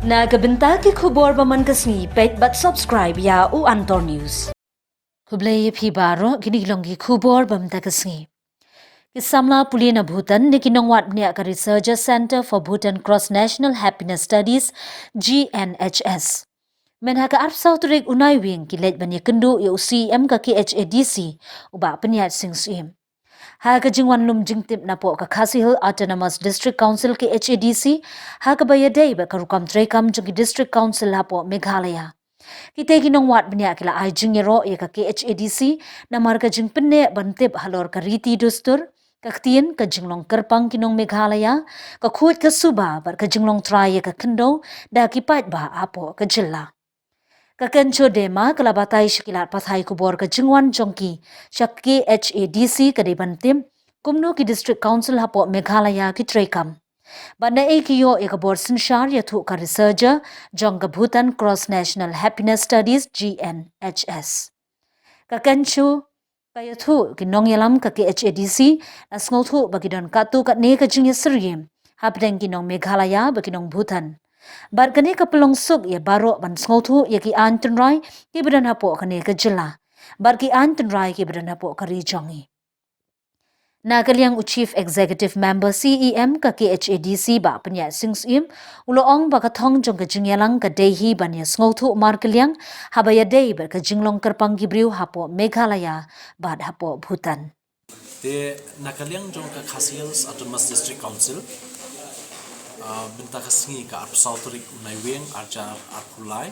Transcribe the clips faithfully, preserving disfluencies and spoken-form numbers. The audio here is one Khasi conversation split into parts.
Na ka bynta ki khubor ba man ka sngi, peit bad subscribe ïa u Antor News. Khublei ïa phi baroh, kine ki long ki khubor ba man ka sngi. Ki samla pule na Bhutan ne ki nongwad bniah ka Researcher Center for Bhutan Cross National Happiness Studies, G N H S, mynha ka arphew saw tarik u Naiwieng ki leit ban ïakynduh ïa u C E M ka K H A D C, u Bah Pynïaid Sing Syiem. Ha ka jingwan lum jingtip napoh ka Khasi Hills Autonomous District Council, K H A D C, ha kaba ïadei bad ka rukom treikam jong ki District Council hapoh Meghalaya, kitei ki nongwad bniah ki la ai jingïaroh ïa ka K H A D C namar ka jingpynneh ban tip halor ka riti dustur, ka ktien, ka jinglong kyrpang ki nong Meghalaya, ka khuid ka suba bad ka jinglong trai ïa ka khyndew da ki paidbah hapoh ka jylla. Ka Kyncho Dema ka la batai sha ki lad pathai khubor ka jingwan jong ki sha K H A D C ka dei ban tip kumno ki District Council hapoh Meghalaya ki treikam, bad naei ki ïoh ïa ka bor synshar ïathuh ka Researcher jong ka Bhutan Cross National Happiness Studies, G N H S. Ka Kyncho ka ïathuh, ki nongïalam ka K H A D C la sngewthuh ba ki don katto katne ka jingïasyriem hapdeng ki nong Meghalaya bad ki nong Bhutan. Bad kane ka pynlong suk ïa baroh ban sngewthuh ïa ki aiñ tynrai kiba don hapoh kane ka jylla bad ki aiñ tynrai kiba don hapoh ka ri jong ngi. Na ka liang u Chief Executive Member, C E M, ka K H A D C, Bah Pynïaid Sing Syiem, u la ong ba ka thong jong ka jingïalang ka dei hi ban ïasngewthuh markylliang haba ïadei bad ka jinglong kyrpang ki briew hapoh Meghalaya bad hapoh Bhutan. Te na ka liang jong ka Khasi Hills Autonomous District Council, ah, mynta ka sngi ka arphew saw tarik u Naiwieng arhajar arphew lai,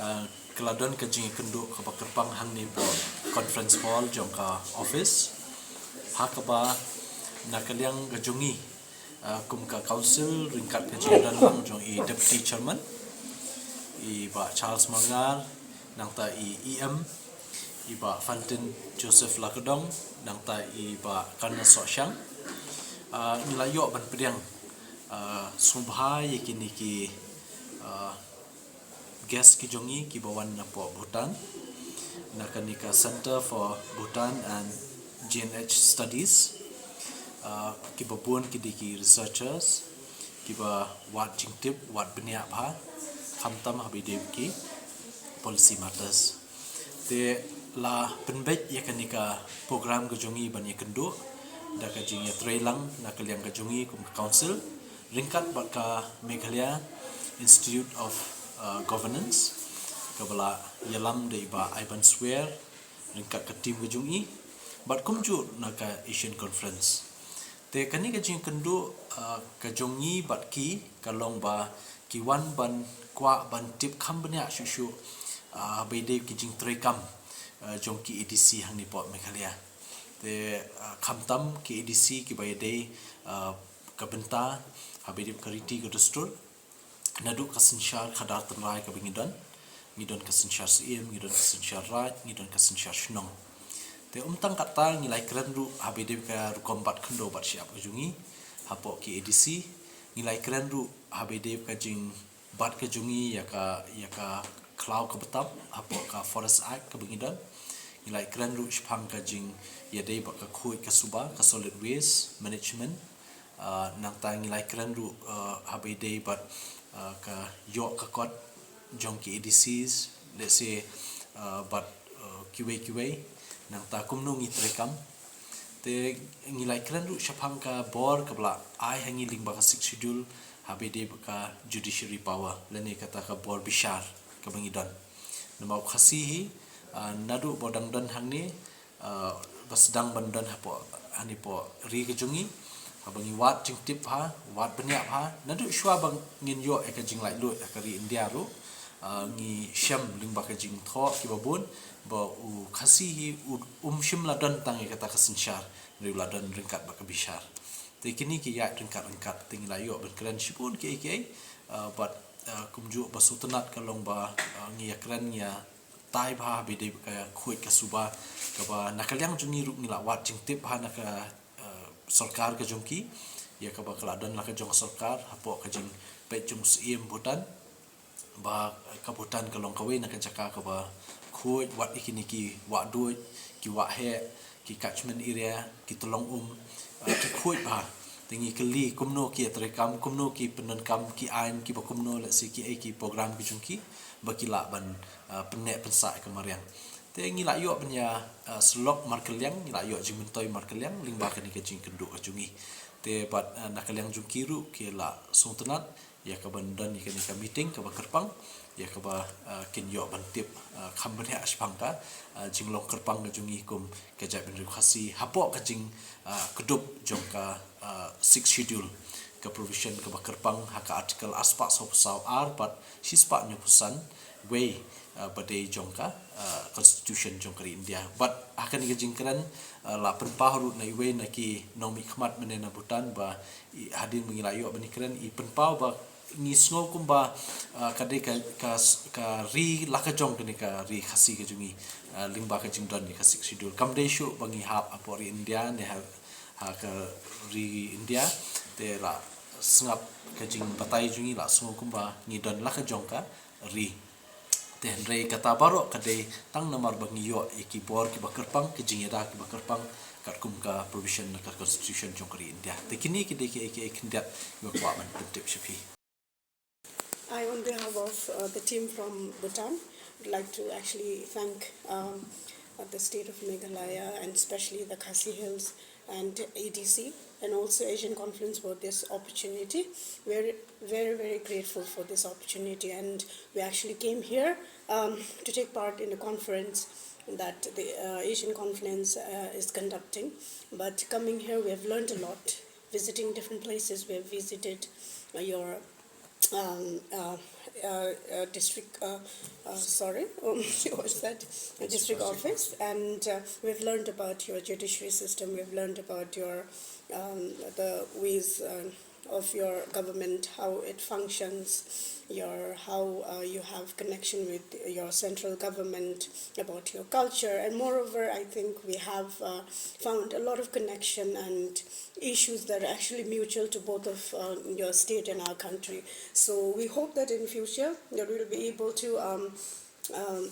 ah, ka la don ka jingïakynduh kaba kyrpang hangne hapoh conference hall jong ka office, ha kaba na ka liang ka jong ngi, ah, kum ka council, ryngkat ka jingdon lang jong i deputy chairman, i Bah Charles Marngar, nangta i E M, i Bah Fantin Joseph Lakadong, nangta i Bah Karna Sohshang, ah, ngi la ïoh ban pdiang, ah, sngewbha ïa kine ki, ah, guest ki jong ngi kiba wan napoh Bhutan, na kane ka Center for Bhutan and G N H Studies, ah, kiba bun ki dei ki researchers, kiba wad jingtip, wad bniah bha, khamtam haba ïadei ki policy matters. Te la pynbeit ïa kane ka program ka jong ngi ban ïakynduh da ka jingïatreilang na ka liang ka jong ngi kum ka council, ryngkat bad ka Meghalaya Institute of, uh, Governance, kaba la ïalam da i Bah Ivan Swer, ryngkat ka team ka jong i, bad kumjuh na ka ASEAN Conference. Te kane ka jingïakynduh, uh, ka jong ngi bad ki ka long ba ki wan ban kwah ban tip kham bniah shuh shuh, ah, haba ïadei ki jingtreikam, ah, jong ki A D C hangne hapoh Meghalaya. Te, ah, khamtam ki A D C kiba ïadei, ah, ka bynta haba ïadei ka riti ka dustur, naduh ka synshar khadar tynrai kaba ngi don. Ngi don ka synshar Syiem, ngi don ka synshar Raid, ngi don ka synshar Shnong. Te ym tang katta, ngi la ïakren ruh haba ïadei ka rukom bat khyndew bat shyiap ka jong ngi hapoh ki A D C. Ngi la ïakren ruh haba ïadei ka jingbat ka jong ngi ïa ka, ïa ka khlaw ka btap hapoh ka Forest Act kaba ngi don. Ngi la ïakren ruh shaphang ka jingïadei bad ka khuid ka suba, ka solid waste management. Ah, nangta ngi la ïakren ruh, ah, haba ïadei bad, ah, ka ïoh ka kot jong ki A D Cs, let's say, ah, bad, ah, kiwei kiwei, nangta kumno ngi treikam. Te ngi la ïakren ruh shaphang ka bor kaba la ai ha ngi lyngba ka Sixth Schedule haba ïadei bad ka judiciary power, lane kata ka bor bishar kaba ngi don. Namar u Khasi hi, ah, naduh ba u dang don hangne, ah, ba sdang ban don hapoh, hangne hapoh ri ka jong ngi, haba ngi wad jingtip bha, wad bniah bha, naduh shuwa ba ngin ïoh ïa ka jinglaitluid ha ka ri India ruh, ah, ngi shem lyngba ka jingthoh kiba bun, ba u Khasi hi u, um shym la don tang ïa kata ka synshar, hynrei u la don ryngkat bad ka bishar. Te kine ki ïaid ryngkat ryngkat, te ngi la ïoh ban kren shibun kiei kiei, ah, bad, ah, kumjuh ba sngewtynnat ka long ba, ah, ngi ïakren ngi ïa tai bha haba ïadei ka khuid ka suba, kaba na ka liang jong ngi ruh ngi la wad jingtip bha na ka, eh, sorkar ka jong ki, ïa kaba ka la don la ka jong ka sorkar, hapoh ka jingpeit jong u Syiem Bhutan, ba ka Bhutan ka long kawei na ka jaka kaba khuid wat ïa kine ki wah duid, ki wah heh, ki catchment area, ki tyllong um, eh, ki khuid bha. Te ngi kylli kumno ki ïatreikam, kumno ki pyndonkam ki aiñ kiba kumno, lehse ki ei ki program ki jong ki ba ki lah ban, ah, pynneh pynsah ïa ka mariang. Te ngi lah ïoh ban ïa, ah, syllok markylliang, ngi lah ïoh jingmyntoi markylliang lyngba kane ka jingïakynduh ka jong ngi. Te bad, ah, na ka liang jong ki ruh ki lah sngewtynnat ïa kaban don ïa kane ka meeting kaba kyrpang, ïa kaba, ah, kin ïoh ban tip, ah, kham bniah shaphang ka, ah, jinglong kyrpang ka jong ngi kum ka jaitbynriew Khasi hapoh ka jing, ah, kdup jong ka, ah, Sixth Schedule, ka provision kaba kyrpang ha ka Article arspah sawphew saw R bad shispah hynñiewphew san wei, ah, ba dei jong ka, ah, Constitution jong ka ri India. Bad ha kane ka jingkren, ah, la pynpaw ruh na iwei na ki nongmihkhmat mynne na Bhutan ba i, hadien ba ngi la ïoh ban ïakren, i pynpaw ba ngi sngew kumba, ah, ka dei ka, ka, ka ri la ka jong kane ka ri Khasi ka jong ngi, ah, lyngba ka jingdon ïa ka Sixth Schedule. Kam dei shuh ba ngi hap hapoh ri India ne ha, ha ka ri India, te la sngap ka jingbatai jong ngi, la sngew kumba ngi don la ka jong ka ri. Te hynrei kata baroh ka dei tang namar ba ngi ïoh ïa ki bor kiba kyrpang, ki jingïada kiba kyrpang, katkum ka provision na ka Constitution jong ka ri India. Te kine ki dei kiei kiei khyndiat kiba kwah ban pyntip sha phi. I, on behalf of, uh, the team from Bhutan, would like to actually thank, um, uh, the state of Meghalaya and especially the Khasi Hills and A D C and also Asian Confluence for this opportunity. We're very, very grateful for this opportunity, and we actually came here, um, to take part in a conference that the, uh, Asian Confluence, uh, is conducting. But coming here, we have learned a lot. Visiting different places, we have visited, uh, your, um, uh, uh, uh, district, uh, uh, sorry, um, what's that? District office, and, uh, we've learned about your judiciary system. We've learned about your, um, the ways, uh, of your government, how it functions, your, how, uh, you have connection with your central government, about your culture, and moreover, I think we have, uh, found a lot of connection and issues that are actually mutual to both of, uh, your state and our country. So we hope that in future that we'll be able to, um, um,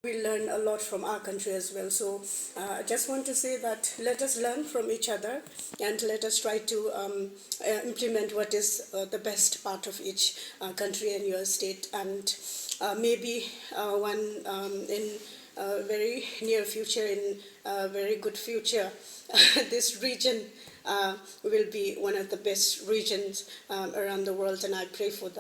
we learn a lot from our country as well. So, uh, I just want to say that let us learn from each other and let us try to, um, uh, implement what is, uh, the best part of each, uh, country and your state. And, uh, maybe, uh, one, um, in a very near future, in a very good future, this region, uh, will be one of the best regions, um, around the world, and I pray for that.